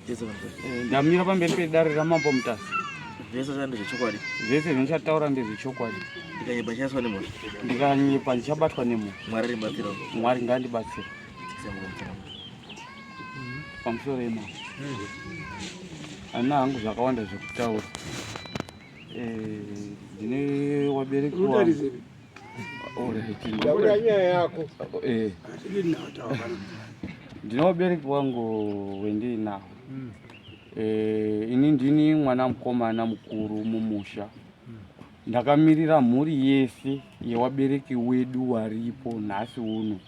Eh, ndamira pamberi pedare ramambo Mutasa. Zvese zvanga ndezvechokwadi. Zvese zvindichataura ndezvechokwadi. Ndikanyepa ndichabatwa nemhosva. Ndikanyepa ndichabatwa nemhosva. Mwari ndibatsira. Mwari ngandibatsira. Pamusoro yemambo. Ana hangu zvakawanda zvekutaura. Eh, ndine wabereki wangu. Taura nyaya yako. Eh. Ndine wabereki wangu wendinawo. Eh, ini ndini mwana mukomana mukuru mumusha. Ndakamirira mhuri yese yewabereki wedu waripo nhasi uno.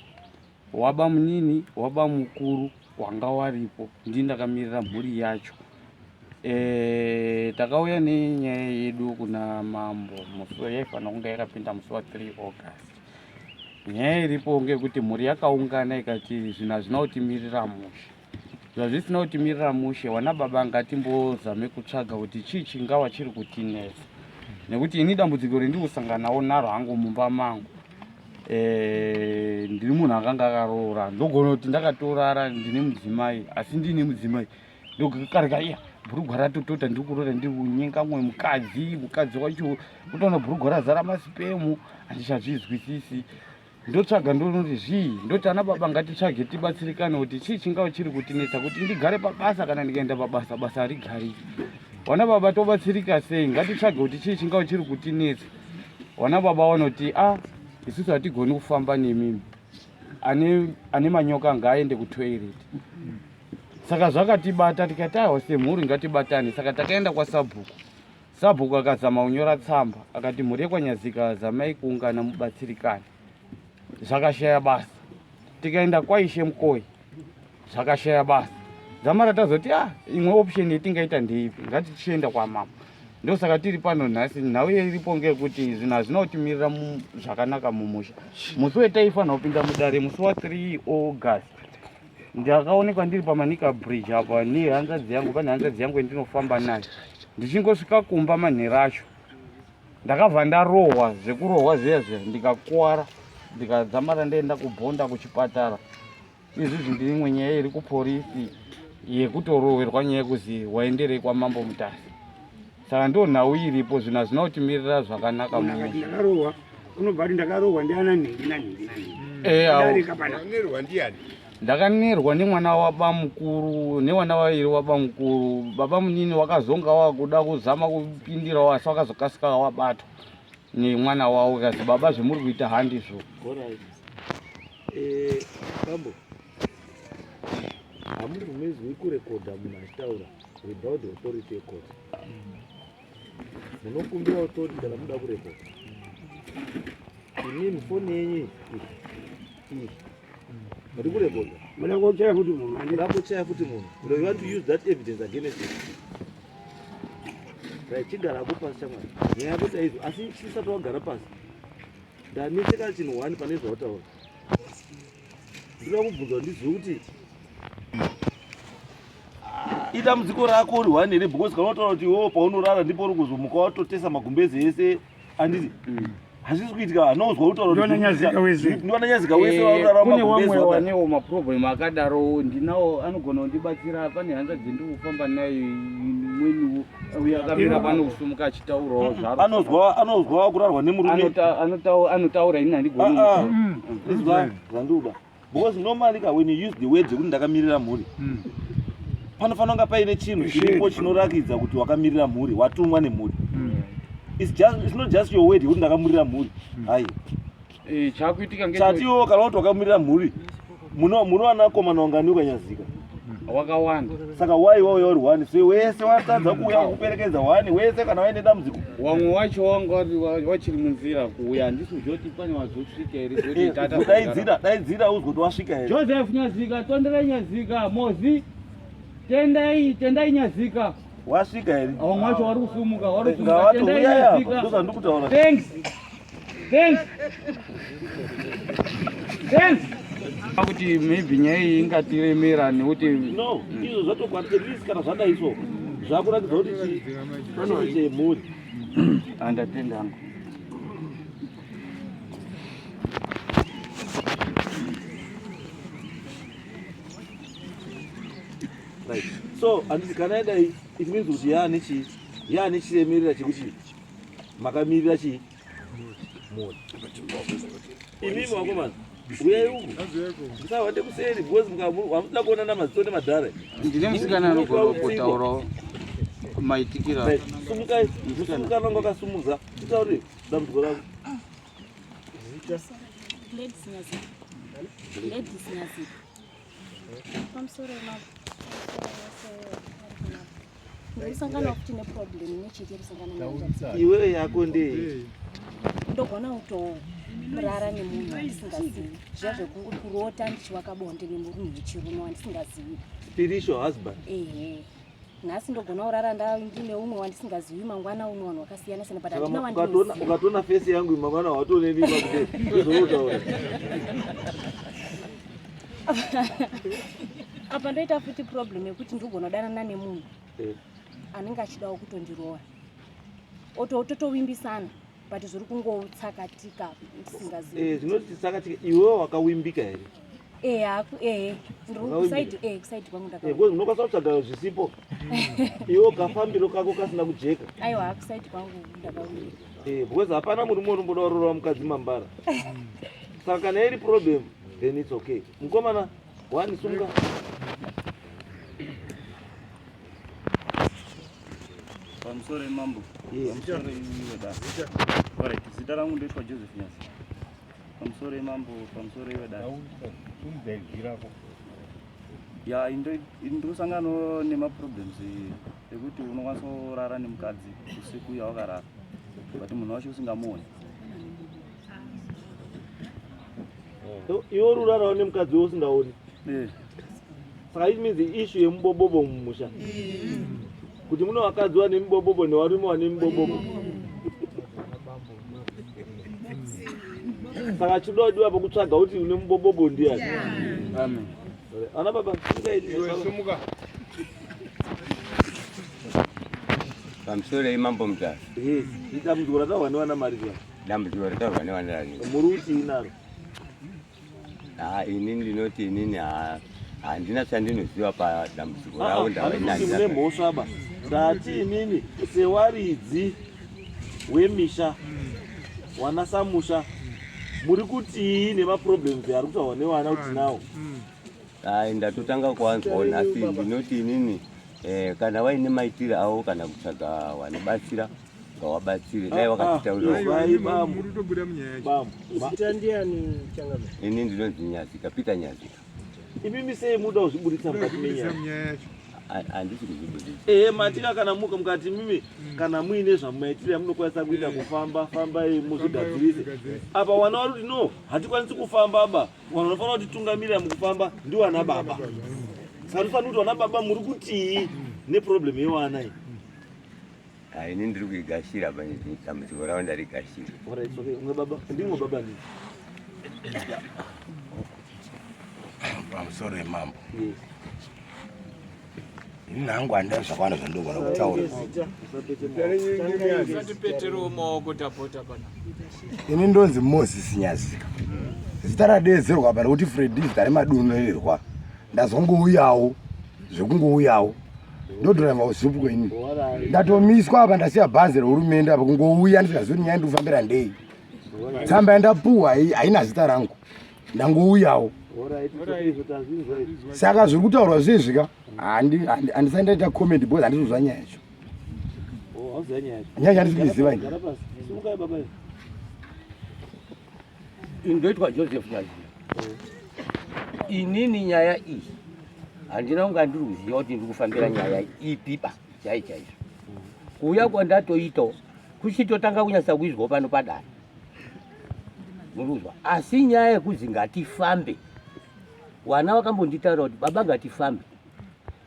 Waba munini, waba mukuru wanga waripo, ndini ndakamirira mhuri yacho. E, takauya nenyaya yedu kuna mambo musi yaifanira kunge yakapinda musi wa 3 August. Nyaya iripo ngekuti mhuri yakaungana ikati zvinhu hazvina kutimirira mushe. Zvazvisina kutimirira mushe, wana baba ngatimbozame kutsvaga kuti chii chingawa chiri kutinetsa, nekuti ini dambudziko rindiri kusanganawo naro hangu mumba mangu Eh, ndiri munhu akanga akaroora, ndogona kuti ndakatorara ndine mudzimai, asi ndine mudzimai ndokarika iya bhurugwa ratotota, ndiri kurota ndiri kunyenga mumwe mukadzi, mukadzi wacho kutoona bhurugwa razara masipemu, handichazvizwisisi. Ndotsvaga ndonoti zvii, ndoti ana baba ngatitsvage tibatsirikane kuti chii chingava chiri kutinetsa kuti ndigare pabasa, kana ndikaenda pabasa basa harigariki. Wana baba tobatsirika sei? Ngatitsvage kuti chii chingava chiri kutinetsa. Wana baba vanoti a isusu hatigoni kufamba nemimi, ane, ane manyoka ngaaende kutoilet. Saka zvakatibata tikati aiwa semhuri ngatibatane. Saka takaenda kwasabhuku. Sabhuku akazama kunyora tsamba akati mhuri yekwaNyazika zamai kuungana mubatsirikane. Zvakashaya basa. Tikaenda kwaIshe Mukoyi zvakashaya basa. Dzamara tazoti ah imwe option yetingaita ndeipi, ngatichienda kwamambo. Ndosaka tiri pano nhasi. Nhau iripo ngeyekuti zvinhu hazvina kutimirira zvakanaka mumusha. Musi wetaifanira kupinda mudare musi wa 3 August ndakaonekwa ndiri paManika Bridge apa nehanzvadzi yangu. Pane hanzvadzi yangu yandinofamba nayo. Ndichingosvika kumba manheru acho ndakabva ndarohwa zvekurohwa zviya zviya, ndikakuwara, ndikadzamara ndaenda kubhonda kuchipatara. Izvizvi ndiri imwe nyaya iri kuporisi yekutorohwerwa nyaya yekuzi waenderei kwamambo Mutasa. Saka ndo nhau iripo, zvinhu hazvina kutimirira zvakanaka mumusha. Ndakarohwa, unobva kuti ndakarohwa ndiana nhingi nanhingi nanhingi. Eh, awo. Darika pana. Wanerwa ndiani? Ndakanerwa nemwana wabamukuru, newana vairi wabamukuru. Baba munini wakazonga wakuda kuzama kupindirawo, asi wakazokasika wabatwa nemwana wavo, kazi baba zvemuri kuita handizvo. Alright. Eh, Bambo, hamubvumidzwi kurekodha munhu achitaura without the authority yecourt. Munokumbira authority kana muda kurekodha. Inini foni yenyu iyi iyi muri kurekodha. Muda kuchaya futi munhu. Muda kuchaya futi munhu. You want to use that evidence against you. Right, chigarako pasi chamwari. Nyaya yako chaizvo, asi chisati wagara pasi. Ndanetseka chinhu one pane zvawataura. Ndinoda kubvunza ndizive kuti idambudziko rako uri one here, because kana wataura kuti iwewe paunorara ndipo uri kuzomuka watotesa magumbezi ese, handiti hazvisi kuitika. Hanozwa kutaura Ndiwana Nyazika wese. Ndiwana Nyazika wese vanorara Kune magumbezi vamwe wakadai. wanewo maproblem akadaro, ndinawo anogona kundibatsira. Pane hanzvadzi ndiri kufamba nayo imweniwo, uyo akamira pano kusumuka achitaurawo zvaro. Anozwa kurarwa nemurume. Anotaura, ini handigoni. Ah, ah. Izwa zvandiuda, because normally ka when you use the words ekuti ndakamirira mhuri, panofanira kunga paine chinhu chiripo chinorakidza kuti wakamirira mhuri, watumwa nemhuri. It's not just your word yekuti ndakamirira mhuri, hai. Eh, chakuitika nge Chatiwo kana kuti wakamirira mhuri, muno vanakomana wangani ukanyazika? Wakawanda. Saka wai wauya uri one? So wese watadza kuuya kukuperekedza one wese kana waine dambudziko? Wamwe wacho wanga wachiri munzira kuuya, handisi kuziva kuti pane wazosvika here kuti tata. Daidzira, daidzira uzwe kuti wasvika here. Joseph Nyazika, Tonderai Nyazika, Mozi, Tendai, Tendai Nyazika. Wasvika here? Wamwe wacho wari kusumuka, wari kusumuka. Tendai Ngavatouya apa. Nyazika. Ndozvandikutaura. Thanks. Thanks. Thanks. Kuti maybe nyaya iyi ingatiremera nekuti No, izvo zvatokwana. At least kana zvadai so zvakuratidza kuti chinhu chemhuri. Andatenda hangu. Right. So handiti kana yadai, it means kuti yaane chii, yaane chiremerera chekuti makamirira chii, mhuri. Imimi vakomana, uyai uku, musavate kuseri because hamusina kuonana maziso nemadhara. Ndine musikana anogona kutaurawo maitikira. Sumukai, musikana wanga akasumudza, titaure dambudziko rako. Gladys Nyazika. Gladys Nyazika. Pamusoro ndikusangana futi neproblem nechete kusangana nayo. Iwewe yako ndei? Ndogona kutorara nemunhu wandisingazivi, zviya zvekurota ndichiwaka bonde nemurume wechirume wandisingazivi. Spiritual husband. Ehe, nhasi ndogona kurara ndine umwe wandisingazivi, mangwana umwe, vanhu vakasiyana siyana, but Saka handina wandinoziva. Ukatoona face yangu mangwana watoneni pakuti ndozvoutaura. Apa ndoita futi problem yekuti ndigona kudanana nemunhu anenge achidawo kutondiroora, totovimbisana, but zviri kungotsakatika ndisingazivi. Zvinoti tsakatika, iwewe wakawimbika here? Ehe, ehe, ndiri Wakawimbika? kuside, kuside kwangu ndaka Because unokwanisa kutsvaga zvisipo, iwe kafambiro kako kasina kujeka. Aiwa, kuside kwangu ndakawimbika. Because hapana murume unomboda kuroora mukadzi mambara. Saka kana iri problem, then it's okay. Mukomana wani, sumuka. Pamusoro yemambo. Pamusoro iwe da. Alright, zita rangu ndoitwa Joseph Nyasi. Pamusoro yemambo, pamusoro iwe da. Ya, ndikusangana nemaproblems ekuti unokwanisa kurara nemukadzi usiku yawakarara, but munhu wacho usingamuoni. Iwe uri urarawo nemukadzi weusingaoni? Eh. Saka it means issue yemubobobo mumusha, kuti mune vakadzi vane mubobobo nevarume vane mubobobo. Saka chidodiwa pokutsvaga kuti une mubobobo ndiani. Amen. Ana baba, simukai. Baba. Pamusoro imambo Mutasa. Yes, dambudziko rataurwa nevana mari zviya. Dambudziko rataurwa nevana rani? Muri kuti inaro? Ha, inini ndinoti inini handina chandinoziva padambudziko ravo. Handikuti mune mhosva ba. Ndati inini sewaridzi wemisha, wana samusha, muri kutii nemaproblems ari kutaurwa nevana kuti nawo? Ai, ndatotanga kuanzwawo nhasi. Ndinoti inini kana vaine maitiro avo kana kutsvaga vanobatsira, ngawabatsire, dai wakatitaurira. Vai bambo, bambo. Zita ndiani, changamire? Ini ndinonzi Nyazika, Peter Nyazika. Imimi sei muda kuzviburitsa mukati menyaya? Handisi kuzvibudisa. Ehe, matika kana muka mukati mimi, kana muine zvamumaitiro yamunokwanisa kuita kufamba, fambai muzvigadzirise. Apa wana vari kuti no, hatikwanisi kufamba ba. Vanhu vanofanira kutitungamirira mukufamba ndiwana baba. Saka tofanira kuti vana baba muri kutii neproblem yewana iyi? Ah, ini ndiri kuigashira, dambudziko ravo ndarigashira. Alright, okay. Umwe baba, ndimwe baba ndini. Pamusoro yemambo. Yes. Ini hangu handina zvakawanda zvandogona kutaura. Usatipeterewo maoko, tapota pana. Ini ndonzi Moses Nyazika. Zita radeedzerwa apa rekuti Fredi, zita remadunurirwa. Ndazongouyawo zvekungouyawo, ndodhiraivha usiku. Ini ndatomiswa apa, ndasiya bhazi rehurumende apa, kungouya ndisingazivi kuti nyaya ndikufambira ndei. Tsamba yandapuhwa haina zita rangu, ndangouyawo. Alright, it's okay, izvo tazvinzwa izvi. Saka zviri kutaurwa zvezvika, handisati ndaita comment because handizozva nyaya yacho. Oh, hauziva nyaya yacho. Nyaya handisi kuiziva ini. Gara pasi. Simukai baba. Ndoitwa Joseph Nyazia. Inini nyaya iyi handina kunga ndiri kuziva kuti ndiri kufambira nyaya ipi ba chai chaizvo. Kuuya kwandatoitawo kuchitotanga kunyatsa kuizwa pano padare, murikuzwa? Asi nyaya yekuzi ngatifambe, wana wakambonditaura kuti baba ngatifambe.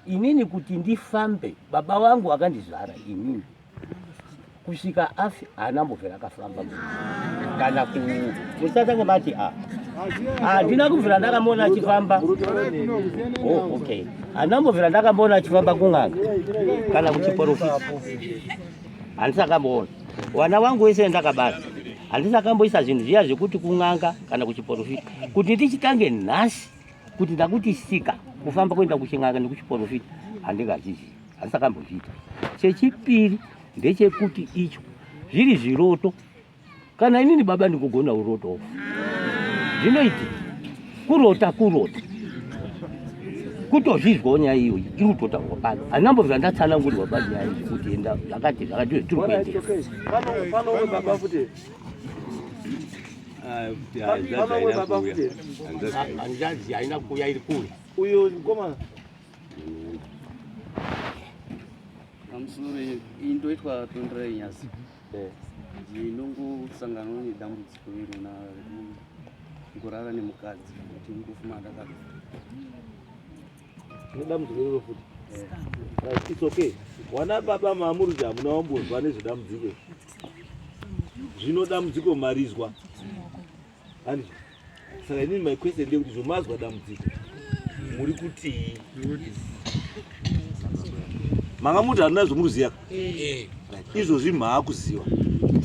Inini kuti ndifambe, baba vangu akandizvara inini kusvika afi haana mbobvira akafamba kana ku musatange mati a handina kubvira ndakamuona achifamba. Oh, okay, handina mbobvira ndakamboona achifamba kun'anga kana kuchiporofita, handisakamboona. Vana vangu vese ndakabata, handisakamboisa zvinhu zviya zvekuti kun'anga kana kuchiporofita, kuti ndichitange nhasi kuti ndakuti sika kufamba kuenda kuchin'anga nekuchiporofita. Handingachizivi, handisakambozviita. Chechipiri ndechekuti icho zviri zviroto, kana inini baba ndikugona uroto zvinoitika kurota kurota kutozvizwawo nyaya iyoyi iri kutotaurwa pano handina mbobvira ndatsanangurirwa pano nyaya izvi kuti enda zvakati zvakati tiri kuendera hanzvadzi haina kuuya iri kure uyo mkomana pamusoro iyi ndoitwa tonderai nyasi ndinongosangana nedambudziko irona rekurara nemukadzi kuti ngofuma ndakadzi nedambudziko iroro futi right it's okay wana baba mamuri kuti hamuna wambonzwa nezvedambudziko zvino dambudziko marizwa handizvo saka inini my question ndeyekuti zvomazwa dambudziko muri kutii manga muti handina zvomuruziva eh. izvozvi maakuziva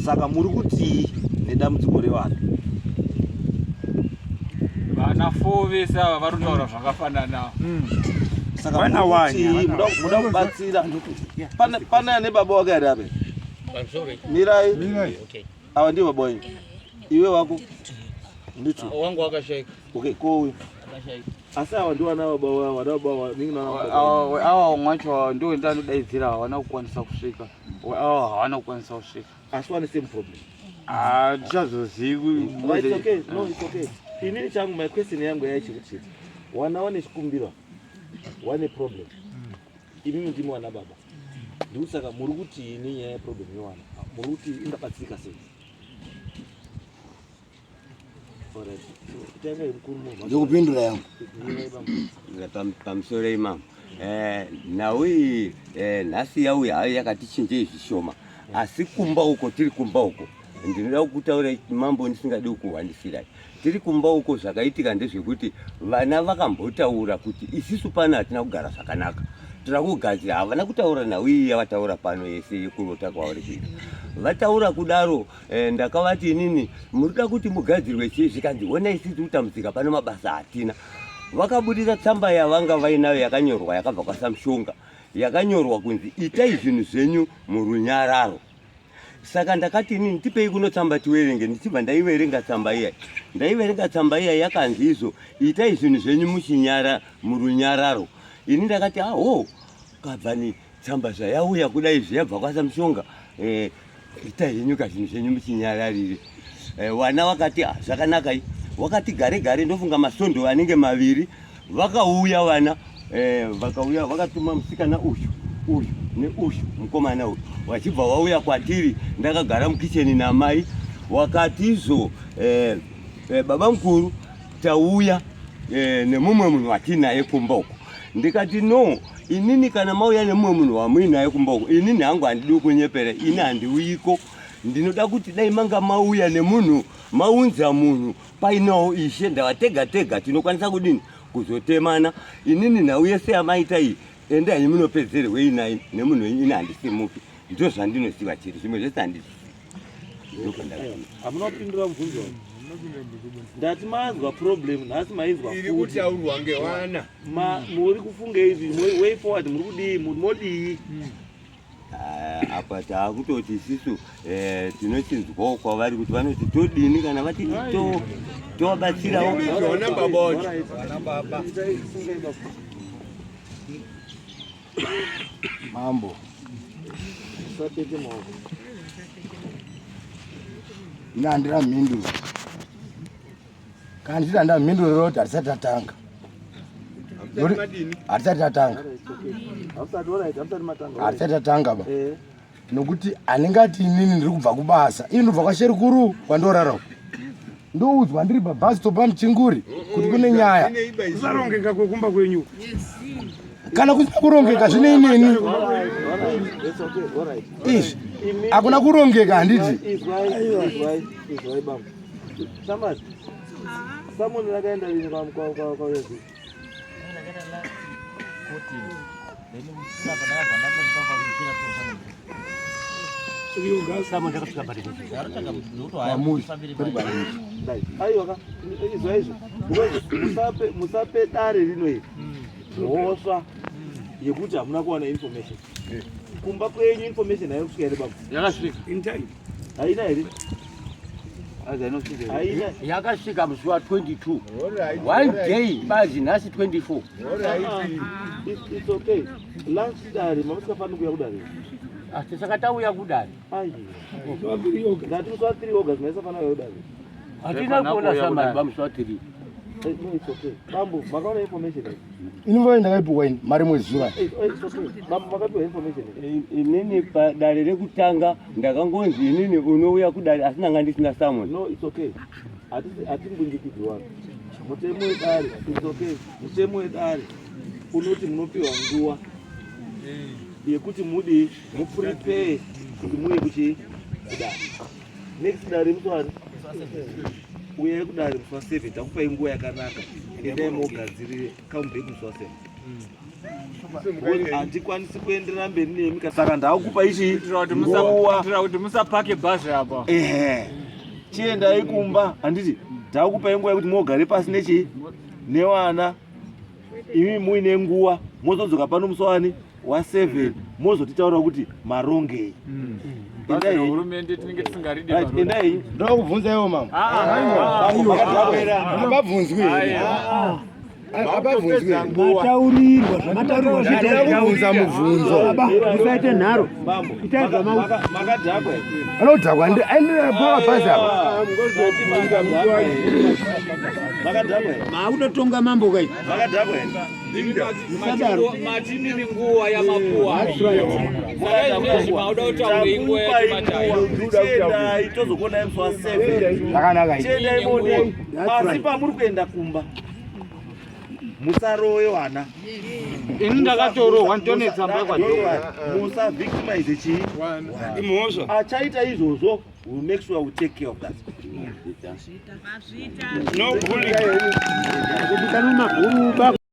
saka muri kutii nedambudziko revana vana fo vese ava vari kutaura zvakafanana hmm. saka muda kubatsira pane ane baba wake ari ape mirai ava ndivo baba wenyu iwe wako nditu ah, wangu wakashaika okay ko uyu asi ava ndiwo ana baba wavo ana baba wavo ningi nana baba awa umwe wacho ndiwo ndanodaidzira hawana kukwanisa kusvika awa hawana kukwanisa kusvika asi wane same problem ah tichazozivi it's okay no it's okay inini changu my question yangu yaichikuti chete wana wane chikumbiro wane problem imimi ndimi wana baba ndikuti saka muri kuti ini nyaya yeproblem yewana muri kuti ingabatsirika sei ndokupindura yangu pamusoro imamo eh, nhau iyi eh, nhasi yauya hayo yakatichinjei zvishoma asi kumba uko tiri kumba uko ndinoda kutaura mambo ndisingadi kukuhwandisirai tiri kumba uko zvakaitika ndezvekuti vana vakambotaura kuti isisu pano hatina kugara zvakanaka tira kugadzira havana kutaura nhau iyi yavataura pano yese yekurota kwavari kuita vataura kudaro eh, ndakavati inini murikuda kuti mugadzirwe chii zvikanzi hona isi tiri kutambudzika pano mabasa hatina vakabudisa tsamba yavanga vainayo yakanyorwa yakabva kwasamushonga yakanyorwa kunzi itai zvinhu zvenyu murunyararo saka ndakati inini tipei kuno tsamba tiwerenge ndichibva ndaiverenga tsamba iya ndaiverenga tsamba iya yakanzi izvo itai zvinhu zvenyu muchinyara murunyararo ini ndakati aho kabvani tsamba zvayauya kudai zviyabva kwasamushonga eh, itai henyu ka zvinhu zvenyu muchinyararire eh, wana wakati ah, zvakanaka i wakati gare gare ndofunga masondo anenge maviri vakauya vana eh, vakauya vakatuma musikana uyu uyu neuyu mukomana uyu vachibva vauya kwatiri ndakagara mukicheni namai wakati izvo eh, eh, baba mukuru tauya eh, nemumwe munhu watinaye kumba uko ndikati no inini kana mauya nemumwe munhu wamuinaye kumba uko inini hangu handidi kunyepera ini handiuyiko ndinoda kuti dai manga mauya nemunhu maunza munhu painawo ishe ndava tega tega tinokwanisa kudini kuzotemana inini nhau yese yamaita iyi enda henyu munopedzerwei nai nemunhu wenyu ini handisimuki ndo zvandinoziva chete zvimwe zvese handizvizivi hamuna kupindura mubvunzo ndati manzwa problem nhasi mainzwa iri kutaurwa ngewana muri kufunga izvi way forward muri kudii modii hmm. Ah, apa taakutoti isisu eh, tinochinzwawo kwavari kuti vanoti todini kana vati tovabatsirawo mambo ini handina mhinduro kana ndichiti handina mhinduro roti hatisati tatanga hatisati tatanga hatisati tatanga ba eh. nokuti handingati inini ndiri kubva kubasa ini ndobva kwasherikuru kwandorara uko ndoudzwa ndiri pabus stop pamuchinguri kuti kune nyaya kusarongeka kwekumba kwenyu kana kusina kurongeka zvinei neni izvi hakuna kurongeka handiti Aiwa izwa izvo musape dare rino iri mhosva. yekuti hamuna kuwana information. Kumba kwenyu information haina kusvika here baba? Yakasvika. In time. Haina here? Haina. Yakasvika musi wa 22. One day bazi nhasi 24. It's okay. Last dare mamusikafaniri kuuya kudare. Asi saka tauya kudare. Ndati musi wa 3 August maisafanira kuuya kudare. Hatina kuona samari pamusi wa 3. No, it's okay. Bambo, makaona information here? Ini ndakaipiwa ini mari mwezuva. It's okay. Bambo, makapiwa information here? Inini padare rekutanga ndakangonzi inini unouya kudare asi ndanga ndisina summon. No, it's okay. Hatimbundikidzwi vanhu. Mutemo wedare, it's okay. Mutemo wedare unoti munopiwa nguva yekuti mudii muprepare kuti muuye kuchii kudare. Next dare musi wani? Uyai kudare musi wa 7 takupai nguva yakanaka. Endai mogadzirire come back musi wa 7. Handikwanisi kuenderera mberi nemi saka ndakupa ichi nguva kuti musapake bhazi apa. Ehe. Chiendai kumba handiti takupai nguva yekuti mogare pasi nechii nevana imi muine nguva mozodzoka pano musi wani wa 7 mozotitaura kuti marongei. Bhazi rehurumende tinenge tisingaride. Right, endai. Ndoda kubvunza iwo mama. Hapabvunzwi here? Hapabvunzwi here? Mataurirwa zvamataurirwa. Ndinoda kubvunza mubvunzo. Baba, musaite nharo. Mambo. Itai zvamauti. Makadhakwa here? Anodhakwa ndipaka bhazi apa. Makadhakwa here? Maakutotonga mambo kai. Makadhakwa here? Musadaro. Matimimi nguva yamapuwa. Saka izvezvi mauda kutaura nguva yachimachai. Chiendai tozokuonai musi wa 7. Zvakanaka izvi. Chiendai muone. That's Asi right. pamuri kuenda kumba musarowe vana. Ini ndakatorohwa nditone tsamba yekwadhokota. Musa victimize chii? Imhosva. Achaita izvozvo, we'll make sure we take care of that. No bullying. Kudikanwa maguruba.